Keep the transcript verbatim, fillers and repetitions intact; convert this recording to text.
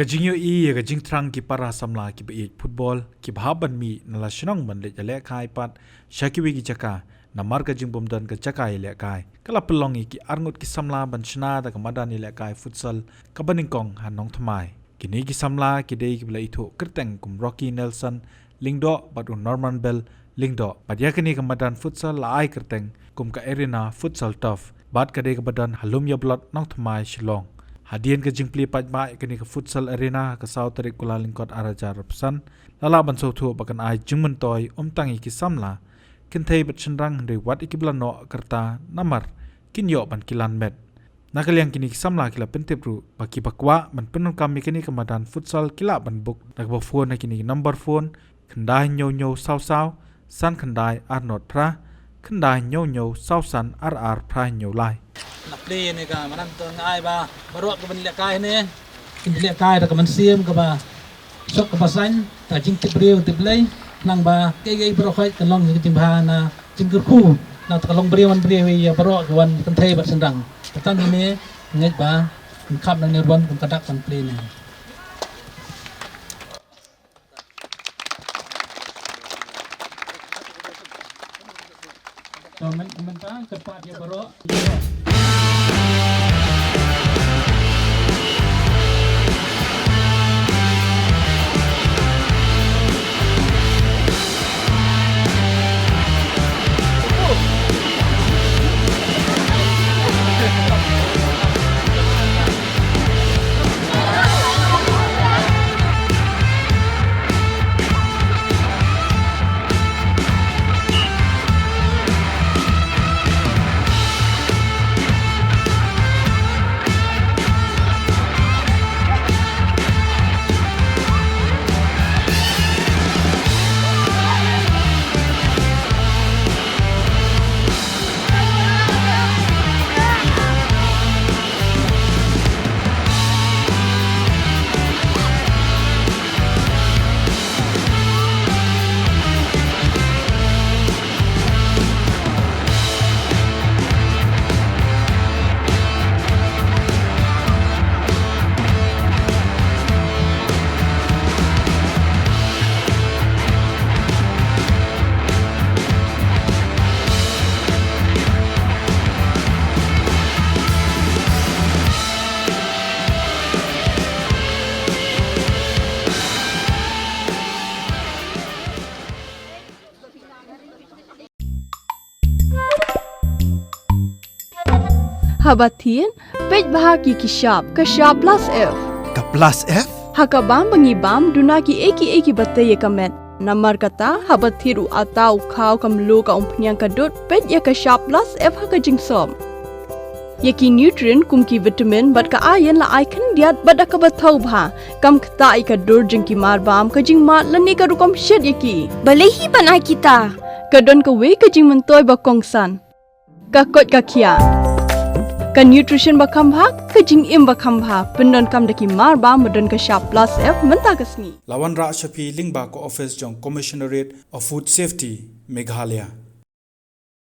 Ka jingïohi ïa ka jingthrang ki para samla kiba ïeit football kiba hap ban mih na la shnong ban leit ïalehkai pat sha kiwei ki jaka namar ka jingbymdon ka jaka ïalehkai ka la pynlong ïa ki arngut ki samla ban shna da ka madan ïalehkai futsal kaba nyngkong ha Nongthymmai. Kine ki samla ki dei kiba la ithuh kyrteng kum Rocky Nelson Lyngdoh bad u Norman Bell Lyngdoh. Bad ïa kane ka madan futsal la ai kyrteng kum ka Arena Futsal Turf bad ka dei kaba don ha Lumïablot, Nongthymmai, Shillong. Hadien ka jingplie paidbah ïa kane ka futsal arena ha ka saw tarik Kyllalyngkot ar hajar arphew san, la lah ban sngewthuh ba kan ai jingmyntoi ym tang ïa ki samla kynthei bad shynrang hynrei wat ïa kiba la noh ka rta namar kin ïoh ban kilan met. Na ka liang kine ki samla ki la pyntip ruh ba kiba kwah ban pyndonkam ïa kane ka madan futsal ki lah ban book da kaba phone ha kine ki number phone: khyndai hynñiew hynñiew saw saw san khyndai ar nod phra, khyndai hynñiew hynñiew saw san ar ar phra hynñiew lai. Na plie ne ka madan to nga ai ba baroh kiban lehkai ne kin lehkai da ka mynsiem kaba shok kaba saiñ, ka jingtip briew tip Blei, nang ba kaei kaei baroh khoit kan long ka jingbha na jingkyrkhu na ka longbriew manbriew ïa baroh ki wan kynthei bad shynrang. Kata ne ngeit ba kan kham nangne ruh wan kum ka dak ban plie ne. Ka men-, mynta ka pat ïa baroh. Haba thied, peit bha ki ki shap, ka shap plus F. Ka plus F? Ha ka bam ba ngi bam, duna ki ei ki ei kiba tei ïa ka met. Namar kata, haba thied u atta u khaw ka mluh ka umphniang ka dud, peit ïa ka shap plus F ha ka jingsop. Ïa ki nutrient kum ki vitamin bad ka iron la ai khyndiat bad da kaba thaw bha. Kam ktah ïa ka dur jong ki mar bam, ka jingmad lane ka rukom shet ïa ki. Balei hi ban ai kita? Ka don kawei ka jingmyntoi ba kongsan. Ka koit ka khiah. Ka nutrition ba kham bha, ka jingim ba kham bha. Pyndonkam da ki mar bam ba don ka shap plus F mynta ka sngi. La wanrah sha phi lyngba ka office jong Commissionerate of Food Safety, Meghalaya.